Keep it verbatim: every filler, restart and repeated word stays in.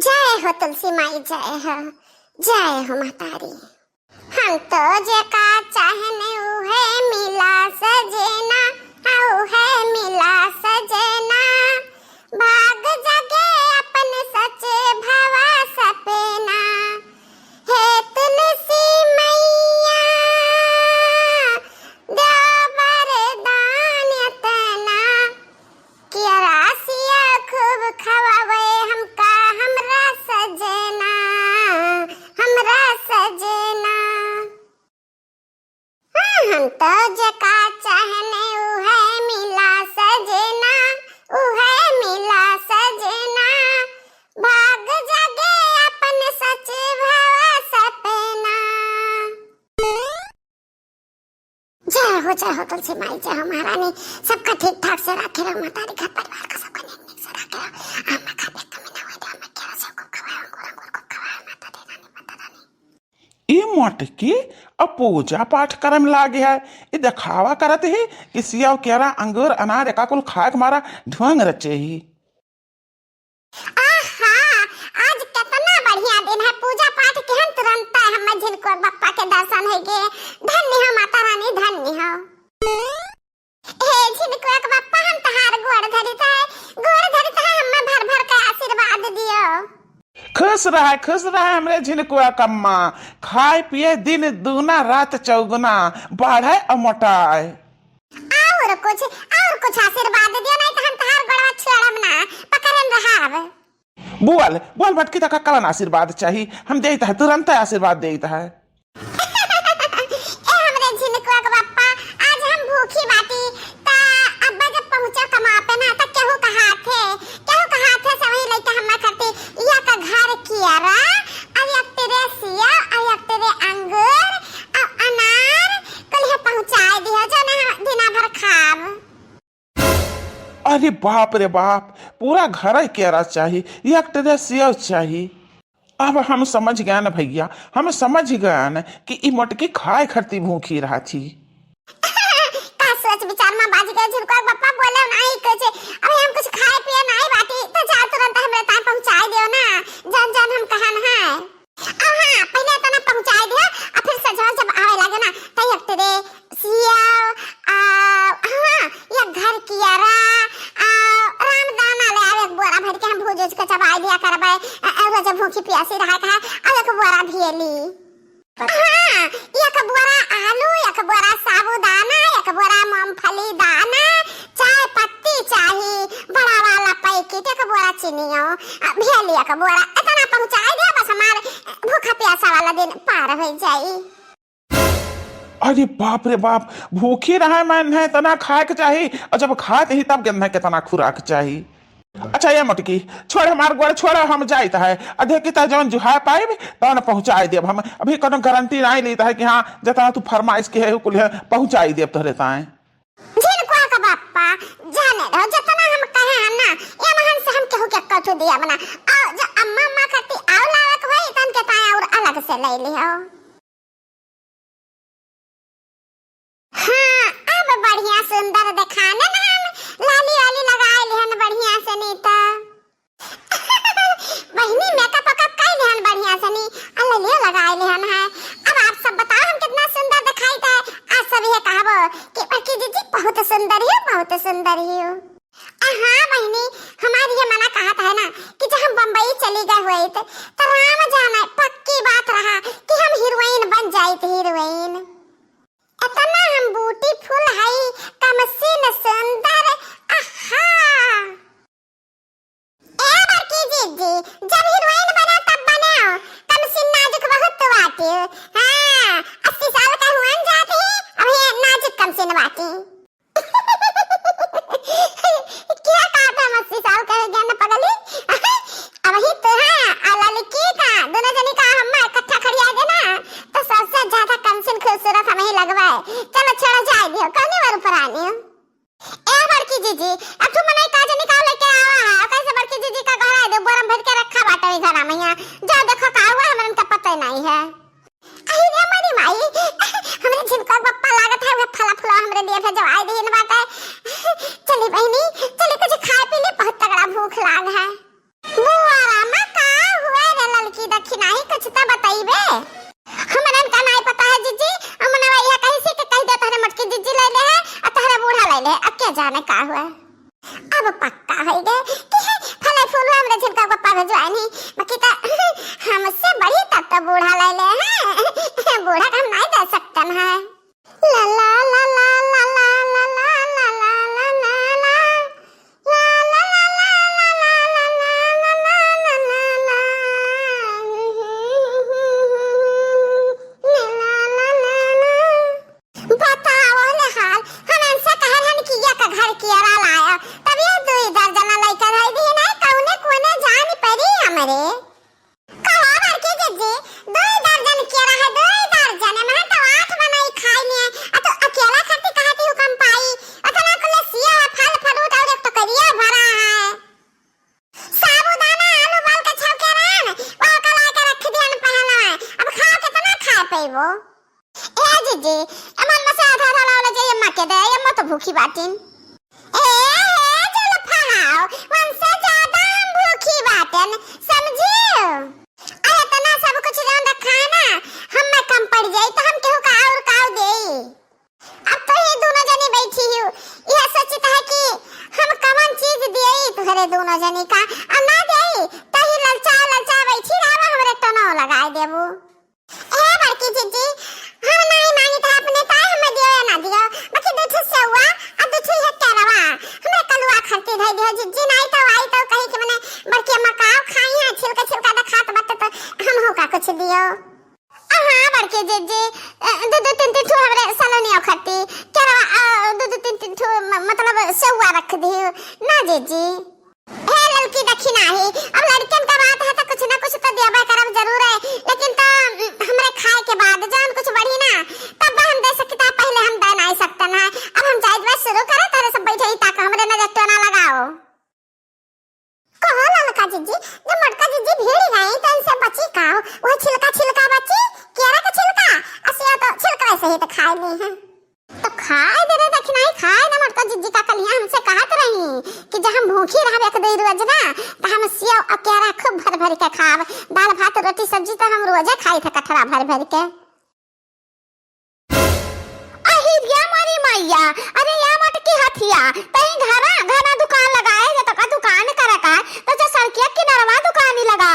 जय हो तुलसी माई, जय हो, जय हो महतारी। हम तो जेका चाहने उहे मिला सजना, हाँ, उहे मिला सजना। भाग जागे अपन सच भवा सपना। हे तुलसी मैया, द्या वरदान एतना, कि रसिया खूब खवावे हमका हमरा सजना, हमरा सजना। हाँ, हम तो जेका चाहने उहे मिला सजना, उहे मिला सजना। भाग जागे अपन सच भवा सपना। जय हो, जय हो तुलसी माई, जय हो महारानी। सबका ठीक ठाक से राखे रहो महतारी, घर परिवार का सबका नीक नीक से राखे रहो। अम्मा का भी कमी ना होए दे, अम्मा केरा सेव खूब खवाए, अंगूर अंगूर खूब खवाए, माता दे रानी, माता रानी। ई मोटकी अब पूजा पाठ करे में लागे है। ई देखावा करत ही कि सेव केरा अंगूर अनार एका कुल खाए के मारा ढोंग रचे ही। आहा, आज केतना बढ़िया दिन है, पूजा पाठ के हम तुरंत हम झिनकुआ बप्पा के दर्शन है गे। धन्य हो माता रानी, धन्य हो। हे झिनकुआ के बप्पा, हम तहार गोड़ धरित है, गोड़ धरित है, हमें भर भर के आशीर्वाद दियो। खुश रहे, खुश रहे हमरे झिनकुआ कम्मा, खाए पिए दिन दूना रात चौगुना, बढ़े और मोटाए। और कुछ, और कुछ आशीर्वाद दियो, नहीं तो हम तहार गोड़वा छोड़ब ना, पकड़न रहब। बोल, बोल मटकी, तका कवन आशीर्वाद चाही, हम देइत है, तुरंत आशीर्वाद देइत है। ए हमरे झिनकुआ के बप्पा, आज हम भूखी बाटी, ता अब्बा जब पहुँचा कमा पे ना, ता केहू का हाथे, केहू का हाथे से वही लइका हम्मा खाती, या का घर कियारा, अब एक तेरे सेव, अब एक तेरे अंगूर, अब अनार, कुल है पहुँचाए दियो, जो ना हम दिना भर खाब। अरे बाप रे बाप, पूरा घर केरा चाही, एक ट्रे सेव चाही। अब हम समझ गए न भैया, हम समझ गए न कि ई मोटकी खाए खरती भूखी रहा थी। का सोच विचार में बाज गए झिनकुआ बप्पा, बोले नहीं कुछ। अभी हम कुछ खाए पिए नहीं बाटी, तो जा तुरंत हमरे ताए पहुँचाए दियो ना, जन जन हम कहन है। आ हाँ, पहिले एतना पहुँचाए दिया, आ फिर सजवा जब आवे लागे ना, त एक ट्रे सेव, आ, हाँ, एक घर कियारा, आ, रामदाना ले आवे, एक बोरा भर के हम भूज उज के चबाए दिया करबे, आ, आ, रोज भूखी प्यासी रहा का, आ, एक बोरा भेली। हाँ, एक बोरा आलू, एक बोरा साबूदाना, एक बोरा मूंगफली दाना, चाय पत्ती चाही, बड़ा वाला पैकेट, एक बोरा चीनियो, आ, भेली एक बोरा, एतना पहुँचाए दिया, बस हमार भूखा प्यासा वाला दिन पार हो जाई। अरे बाप रे बाप, भूखी रहे मन है, तना खाए के चाही, और जब खात ही तब गंधा के तना खुराक चाही। अच्छा ये मोटकी, छोड़ हमार गोड़, छोड़, हम जाइत है, अधे की तह जौन जुहाए पाइब, तौन पहुँचाए देब हम। अभी कोनो गारंटी नहीं लेत है कि हाँ, जतना तू फरमाइश के है, कुल है, पहुँचाए देब तोहरे ताए। झिनकुआ का बापा, जाने रहो, जतना हम कहे हैं ना, ये महन से हम केहू के कथू दिया बना। और जो अम्मा, अम्मा करती आव लावे के होई, तन के ताए और अलग से ले लिहो। हाँ, अब बढ़िया सुंदर देखाने ना हम, लाली वाली लगाए लिहन बढ़िया से नीता। बहिनी, makeup वेकअप कई लिहन बढ़िया से नी, आ ललियो लगाए लिहन है। अब आप सब बताओ, हम कितना सुंदर दिखाई थे। आज सब ये कहबो कि बड़की जीजी बहुत सुंदर ही हो, बहुत सुंदर ही हो। आ हाँ बहिनी, हमारी ये मना कहत है ना कि जब हम बम्बई चली गए हुए तो, तो राम जाने पक्की बात रहा कि हम हीरोइन बन जाइत, हीरोइन। इतना हम beautiful हई, कमसिन सुंदर, आहा। ए बड़की जीजी, जब हीरोइन बने तब बने, कमसिन नाजुक बहुत बाटी। हाँ, अस्सी साल का हुअन जाती, अभी नाजुक कमसिन बाटी। क्या कहा था, अस्सी साल का हो गया ना पगली? अभी तो है, आ लड़की का, दोनों जनी का हम इकट्ठा खड़िया देना, तो सबसे ज्यादा कमसिन खूबसूरत हम ही लगवाए। चलो छोड़ो, जाए दियो, कौन बार ऊपर आनी हो? ए बड़की जाने का हुआ। अब पक्का होइ गए कि है फले फूल हमरे झिलका को पा भिजवानी, बाकी त हमसे बड़ी तब तो बूढ़ा ले ले हैं। बूढ़ा का हम नहीं दे सकते हैं। ला ला ला ला। बताओ ले हाल, हम इनसे कहल हन कि एक घर केरा लाया, तब ये दुई दर्जन लइका धई दी नहीं, कौने कोने जानी पड़ी हमरे। कहो बड़की जिज्जी, दुई दर्जन केरा है, दुई दर्जन, एमहन तो आठ बनाई खाई लिए, आ तू अकेला खाती कहाँ की हुकम पाई, इतना कुल सिया है, फल फ्रूट और एक टोकरिया भरा है। साबूदाना, आलू बाल के छौके रहन, वो ओका ला के रख दियन पहला। अब खाओ, कितना खा पेबो? ए जिज्जी, एमन में से आधा आधा लाओ ले जाइए अम्मा के दे, अम्मा तो भूखी बाटिन। ए, हे जुल्फा हाओ, उनसे ज्यादा हम भूखी बाटन, समझियो? अरे इतना सब कुछ जौन रखा है ना, हम में कम पड़ जाई तो हम केहू का और काऊ देई? अब तो ही दोनों जनी बैठी हो, यह सोचित है कि हम कवन चीज दिए तुहरे दोनों जनी का, और ना दिए तो ही ललचा ललचा बैठी रहबा, हमरे टोनो लगाए देबू। ए बड़की जिज्जी, हम नहीं मांगित है अपने ताए, हमें दियो या ना दियो, बाकी दू ठो सेवा और दू ठो ये केरवा हमरे कलुआ खरती धई दियो जिज्जी, नहीं तो आई तो कही कि मने बड़की अम्मा काव खाई है, छिलका छिलका देखात बाटे तो हम हो का कुछ दियो। हाँ, बड़के जिज्जी, अ, दू दू तीन तीन ठो हमरे सलोनिया खट्टी, केरवा, अ, दू दू तीन तीन ठो म-, मतलब सेवा रख दियो ना जिज्जी। हे ललकी दखिना ही, अब लड़कियन का बात है तो कुछ ना कुछ तो देबे करब जरूर है, लेकिन तो, उम, हमरे खाए के बाद जौन कुछ बढ़ी ना, तब हम दे सकित है, पहले हम दे नहीं सकते ना। अब हम जाइत बा शुरू करे, तोरे सब बैठे ही ताक, हमरे नजर टोना लगाओ। कहो ललका जिज्जी, जब मोटका जिज्जी भीड़ गई तो इनसे बची का? वह छिलका छिलका बची, केरा का छिलका, आ सेव तो छिलका सहित खाए नहीं है। तो खाए दे रे दखिनाई, खाए ना। मोटका जिज्जी का कलिया हमसे कहत रही कि जब हम भूखी रहब एक दो रोज ना, तो हम सेव और केरा खूब भर भर के खाब। दाल भात रोटी सब्जी तो हम रोजे खाई थे कठरा भर भर के। अहिरिया मोरी मैया, अरे या मोटकी हथिया, तई घरा घरा दुकान लगाए, जतका दुकान करे का, तो जो सड़किया किनारवा दुकानी लगा।